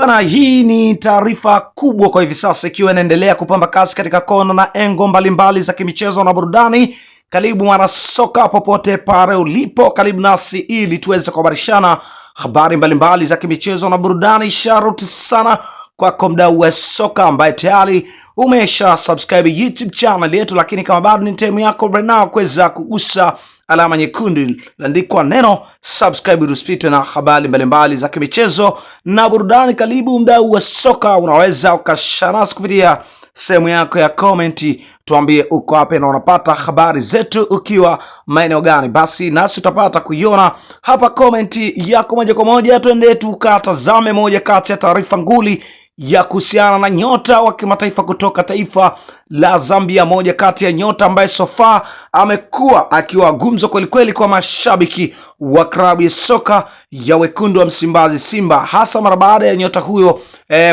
Bana, hii ni taarifa kubwa kwa hivi sasa ikiwa inaendelea kupamba kasi katika kona na engo mbalimbali za kimichezo na burudani. Karibu mwanasoka popote pale ulipo, karibu nasi ili tuweze kuhabarishana habari mbalimbali za kimichezo na burudani. Sharuti sana kwako mdau wa soka ambaye tayari umesha subscribe YouTube channel yetu, lakini kama bado ni time yako right now kuweza kugusa alama nyekundu iliyoandikwa neno subscribe, usipitwe na habari mbalimbali za kimichezo na burudani. Karibu mdau wa soka, unaweza ukashare nasi kupitia sehemu yako ya comment, tuambie uko wapi na unapata habari zetu ukiwa maeneo gani, basi nasi utapata kuiona hapa comment yako moja kwa moja. Twende tukatazame moja kati ya taarifa nguli ya kuhusiana na nyota wa kimataifa kutoka taifa la Zambia, moja kati ya nyota ambaye so far amekuwa akiwa gumzo kwelikweli kwa mashabiki wa klabu ya soka ya wekundu wa Msimbazi Simba, hasa mara baada ya nyota huyo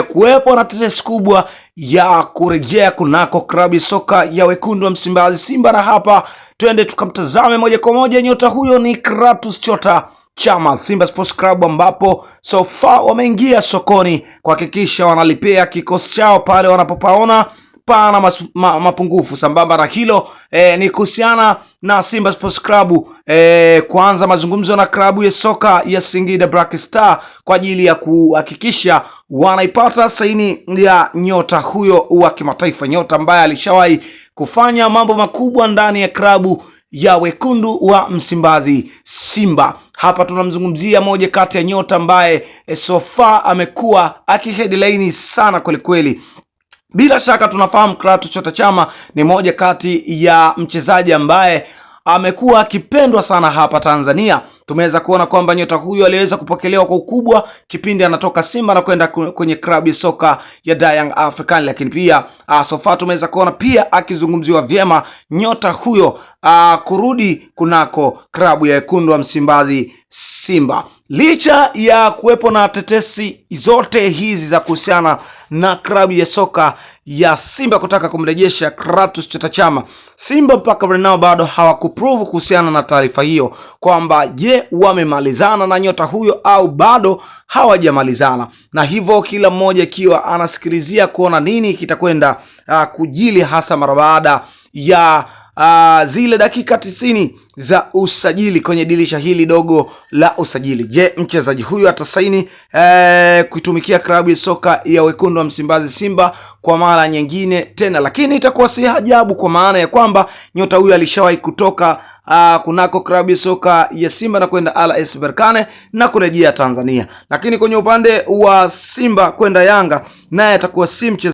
kuwepo na tetesi kubwa ya kurejea kunako klabu ya soka ya wekundu wa Msimbazi Simba. Na hapa twende tukamtazame moja kwa moja nyota huyo ni Clatous Chota Chama, Simba Sports Club, ambapo so far wameingia sokoni kuhakikisha wanalipia kikosi chao pale wanapopaona pana mapungufu. Sambamba na hilo ni kuhusiana na Simba Sports Club kuanza mazungumzo na klabu ya soka ya Singida Black Star kwa ajili ya kuhakikisha wanaipata saini ya nyota huyo wa kimataifa, nyota ambaye alishawahi kufanya mambo makubwa ndani ya klabu ya wekundu wa Msimbazi Simba. Hapa tunamzungumzia moja kati ya nyota ambaye so far amekuwa akiheadline sana kwelikweli. Bila shaka tunafahamu Clatous Chota Chama ni moja kati ya mchezaji ambaye amekuwa akipendwa sana hapa Tanzania. Tumeweza kuona kwamba nyota huyu aliweza kupokelewa kwa ukubwa kipindi anatoka Simba na kwenda kwenye klabu ya soka ya Young African, lakini pia so far tumeweza kuona pia akizungumziwa vyema nyota huyo kurudi kunako klabu ya wekundu wa Msimbazi Simba, licha ya kuwepo na tetesi zote hizi za kuhusiana na klabu ya soka ya Simba kutaka kumrejesha Clatous Chota Chama. Simba mpaka right now bado hawakuprove kuhusiana na taarifa hiyo kwamba je, wamemalizana na nyota huyo au bado hawajamalizana, na hivyo kila mmoja ikiwa anasikilizia kuona nini kitakwenda kujili hasa mara baada ya zile dakika 90 za usajili kwenye dirisha hili dogo la usajili. Je, mchezaji huyu atasaini kuitumikia klabu ya soka ya wekundu wa Msimbazi Simba kwa mara nyingine tena? Lakini itakuwa si ajabu kwa maana ya kwamba nyota huyu alishawahi kutoka kunako klabu ya soka ya Simba na kwenda RS Berkane na kurejea Tanzania. Lakini kwenye upande wa Simba kwenda Yanga naye atakuwa si mchezaji